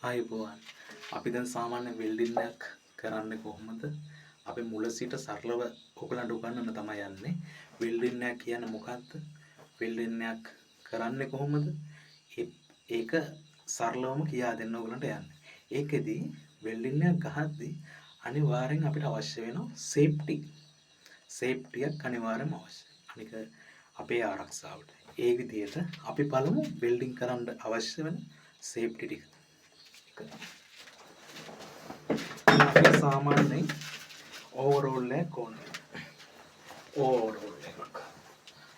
ආයුබෝවන්. අපි දැන් සාමාන්‍ය වෙල්ඩින් එකක් කරන්නේ කොහොමද? අපි මුල සිට සරලව ඔයගලන්ට උගන්වන්න තමයි යන්නේ. වෙල්ඩින් එකක් කියන්නේ මොකද්ද? වෙල්ඩින් එකක් කරන්නේ කොහොමද? ඒක සරලවම කියා දෙන්න ඔයගලන්ට යන්නේ. ඒකෙදි වෙල්ඩින් එකක් ගහද්දි අනිවාර්යෙන් අපිට අවශ්‍ය වෙනවා සේෆ්ටි. සේෆ්ටි එකක් අනිවාර්යෙන්ම අවශ්‍යයි. අනික අපේ ආරක්ෂාවට. ඒ විදිහට අපි බලමු වෙල්ඩින් කරන්න අවශ්‍ය වෙන සේෆ්ටි ටික. අපි සාමාන්‍යයෙන් ඕවරෝල් එකක් ඕන. ඕවරෝල් එකක්.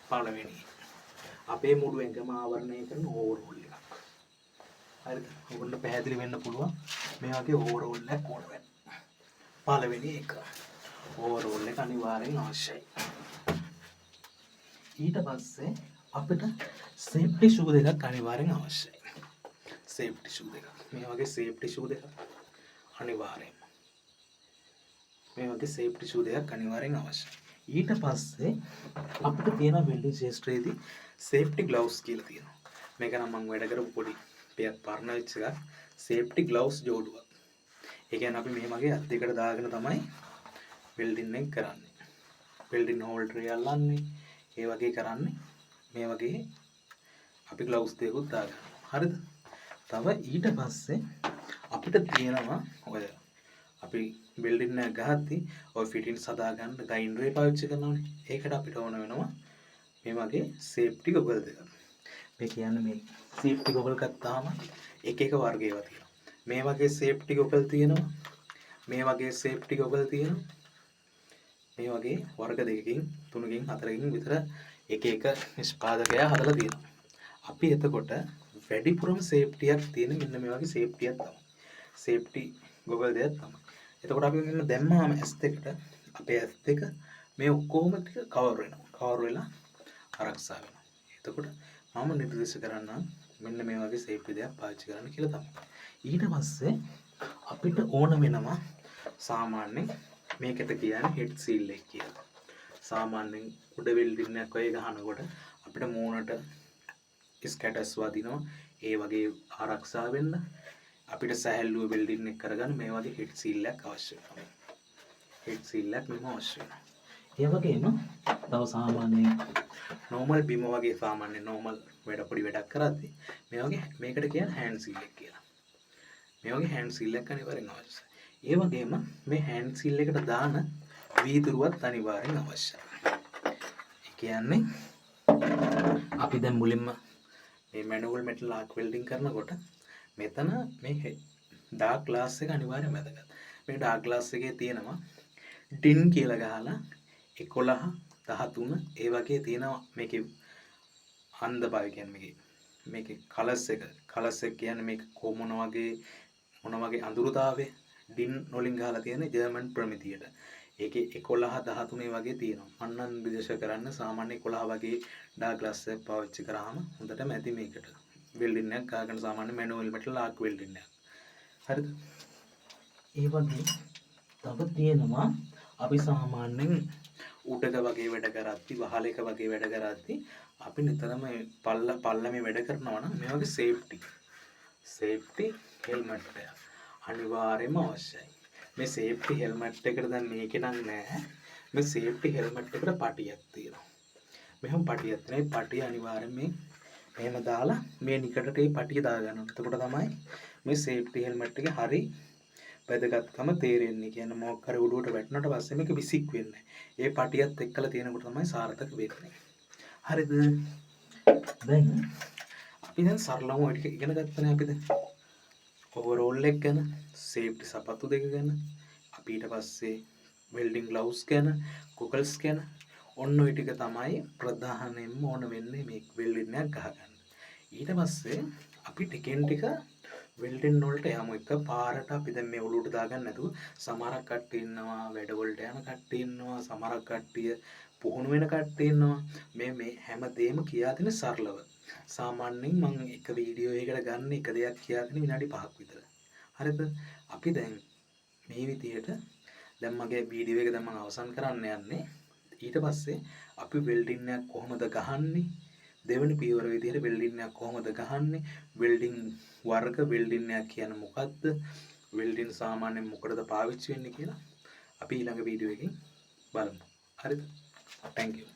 පළවෙනි. අපේ මුළු ඇඟම ආවරණය කරන ඕවරෝල් එකක්. හරිද? ඔයගොල්ලන්ට පැහැදිලි වෙන්න පුළුවන් මේ වගේ ඕවරෝල් එකක් ඕන වෙනවා. පළවෙනි එක. ඕවරෝල් එක අනිවාර්යෙන් අවශ්‍යයි. ඊට පස්සේ අපිට සේෆ්ටි ෂූ දෙකක් අනිවාර්යෙන් අවශ්‍යයි. සේෆ්ටි ෂූ දෙකක්. මේ වගේ සේෆ්ටි ෂූ දෙකක් අනිවාර්යෙන්ම. මේ වගේ සේෆ්ටි ෂූ දෙකක් අනිවාර්යෙන් අවශ්‍යයි. ඊට පස්සේ අපිට තියෙන වෙල්ඩින් ක්ෂේත්‍රයේදී සේෆ්ටි ග්ලව්ස් කියලා තියෙනවා. මේක නම් මං වැඩ කරපු පොඩි ටිකක් පරණ වෙච්ච එකක්. Safety gloves ජෝඩුවක්. ඒ කියන්නේ අපි මේ වගේ අත් දෙකට දාගෙන තමයි වෙල්ඩින් එක කරන්නේ. වෙල්ඩින් හෝල්ඩර් එක අල්ලන්නේ. ඒ වගේ කරන්නේ මේ වගේ අපි ග්ලව්ස් දෙකකුත් දාගන්නවා. හරිද? තව ඊට පස්සේ අපිට තියෙනවා ඔය අපි වෙල්ඩින් එක ගහද්දි ඔය ෆිටින්ස් හදාගන්න ගයින් රේ පාවිච්චි කරනවනේ. ඒකට අපිට ඕන වෙනවා මේ වගේ සේෆ්ටි ගොගල් දෙකක්. මේ කියන්නේ මේ සේෆ්ටි ගොගල් ගත්තාම එක එක වර්ග ඒවා තියෙනවා. මේ වගේ සේෆ්ටි ගොගල් තියෙනවා. මේ වගේ සේෆ්ටි ගොගල් තියෙනවා. මේ වගේ වර්ග දෙකකින්, තුනකින්, හතරකින් විතර එක එක නිෂ්පාදකයා හදලා තියෙනවා. අපි එතකොට වැඩිපුරම සේෆ්ටියක් තියෙන මෙන්න මේ වගේ සේෆ්ටියක් තමයි. සේෆ්ටි ගොගල් දෙයක් තමයි. එතකොට අපි මෙන්න දැම්මාම ඇස් දෙකට, අපේ ඇස් දෙක මේ ඔක්කොම ටික කවර් වෙනවා. කවර් වෙලා ආරක්ෂා වෙනවා. එතකොට මම නිර්දේශ කරන්නම් මෙන්න මේ වගේ සේෆ්ටි දෙයක් පාවිච්චි කරන්න කියලා තමයි. ඊට පස්සේ අපිට ඕන වෙනවා සාමාන්‍යයෙන් මේකට කියන්නේ හෙඩ් සීල් එක කියලා. සාමාන්‍යයෙන් උඩ වෙල්ඩින් එකක් වගේ ගහනකොට අපිට මූණට ස්කැටර්ස් වදිනවා. ඒ වගේ ආරක්ෂා වෙන්න අපිට සැහැල්ලුව වෙල්ඩින් එක කරගන්න මේ වගේ හෙඩ් සීල් එකක් අවශ්‍ය වෙනවා. හෙඩ් සීල් එකක් මෙහෙම අවශ්‍ය වෙනවා. ඒ වගේම තව සාමාන්‍යයෙන් නෝමල් බිම වගේ සාමාන්‍ය නෝමල් වැඩ පොඩි වැඩක් කරද්දි මේ වගේ මේකට කියන්නේ හෑන්ඩ් සීල් එක කියලා. මේ වගේ හෑන්ඩ් සීල් එකක් අනිවාර්යෙන් අවශ්‍යයි. ඒ වගේම මේ හෑන්ඩ් සීල් එකට දාන වීදුරුවත් අනිවාර්යෙන් අවශ්‍යයි. ඒ කියන්නේ අපි දැන් මුලින්ම මේ මැනුවල් මෙටල් ආක් වෙල්ඩින් කරනකොට මෙතන මේ ඩාර්ක් ග්ලාස් එක අනිවාර්යෙන් වැදගත්. මේ ඩාර්ක් ග්ලාස් එකේ තියෙනවා ඩින් කියලා ගහලා 11, 13 ඒ වගේ තියෙනවා. මේකේ අන්ධභාවය කියන්නේ මේකේ මේකේ කලර්ස් එක, කලර්ස් එක කියන්නේ මේක කො මොන වගේ අඳුරුතාවය ඩින් වලින් ගහලා තියෙන ජර්මන් ප්‍රමිතියට. ඒකේ 11, 13 වගේ තියෙනවා. මං නම් නිර්දේශ කරන්න සාමාන්‍ය 11 වගේ ඩාර්ක් ග්ලාස් එකක් පාවිච්චි කරාම හොඳටම ඇති මේකට. වෙල්ඩින් එකක් ගහගෙන සාමාන්‍ය මැනුවල් මෙටල් ආක් වෙල්ඩින් එකක්. හරිද? ඒ වගේ තව තියෙනවා අපි සාමාන්‍යයෙන් උඩක වගේ වැඩ කරද්දි, වහලක වගේ වැඩ කරද්දි අපි නිතරම පල්ලමේ වැඩ කරනවා නම් මේ වගේ සේෆ්ටි සේෆ්ටි හෙල්මට් එකක් අනිවාර්යයෙන්ම අවශ්‍යයි. මේ සේෆ්ටි හෙල්මට් එකට දැන් මේකේ නම් නෑ. මේ සේෆ්ටි හෙල්මට් එකට පටියක් තියෙනවා. මෙහෙම පටියක් තියෙනවා. මේ පටිය අනිවාර්යයෙන් මේ මෙහෙම දාලා මේ නිකටට මේ පටිය දාගන්න ඕනේ. එතකොට තමයි මේ සේෆ්ටි හෙල්මට් එකේ හරි වැදගත්කම තේරෙන්නේ. කියන්නේ මොකක් හරි ඔළුවට වැටුණාට පස්සේ මේක විසික් වෙන්නේ. ඒ පටියත් එක්කලා තියෙනකොට තමයි සාර්ථක වෙන්නේ. හරිද? දැන් අපි දැන් සරලවම ඔය ටික ඉගෙන ගත්තනේ අපි දැන්. ඕවරෝල් එක ගැන, සේෆ්ටි සපත්තු දෙක ගැන, අපි ඊට පස්සේ වෙල්ඩින් ග්ලව්ස් ගැන, ගොගල්ස් ගැන, ඔන්න ඔය ටික තමයි ප්‍රධානයෙන්ම ඕන වෙන්නේ මේ වෙල්ඩින් එකක් ගහගන්න. ඊට පස්සේ අපි ටිකෙන් ටික වෙල්ඩින් වලට යමු. එක පාරට අපි දැන් මේ ඔලුවට දාගන්න නැතුව, සමහරක් කට්ටිය ඉන්නවා වැඩ වලට යන කට්ටිය ඉන්නවා, සමහරක් කට්ටිය පුහුණු වෙන කට්ටිය ඉන්නවා. මේ මේ හැම දෙයක්ම කියා දෙන සරලව. සාමාන්‍යයෙන් මං එක වීඩියෝ එකකට ගන්න එක දෙයක් කියා දෙන විනාඩි 5ක් විතර. හරිද? අපි දැන් මේ විදිහට දැන් මගේ වීඩියෝ එක දැන් මං අවසන් කරන්න යන්නේ. ඊට පස්සේ අපි වෙල්ඩින් එකක් කොහොමද ගහන්නේ? දෙවෙනි පියවර විදිහට වෙල්ඩින් එකක් කොහොමද ගහන්නේ, වෙල්ඩින් වර්ග, වෙල්ඩින් එකක් කියන්නේ මොකද්ද, වෙල්ඩින් සාමාන්‍යයෙන් මොකටද පාවිච්චි වෙන්නේ කියලා අපි ඊළඟ වීඩියෝ එකකින් බලමු. හරිද? Thank you.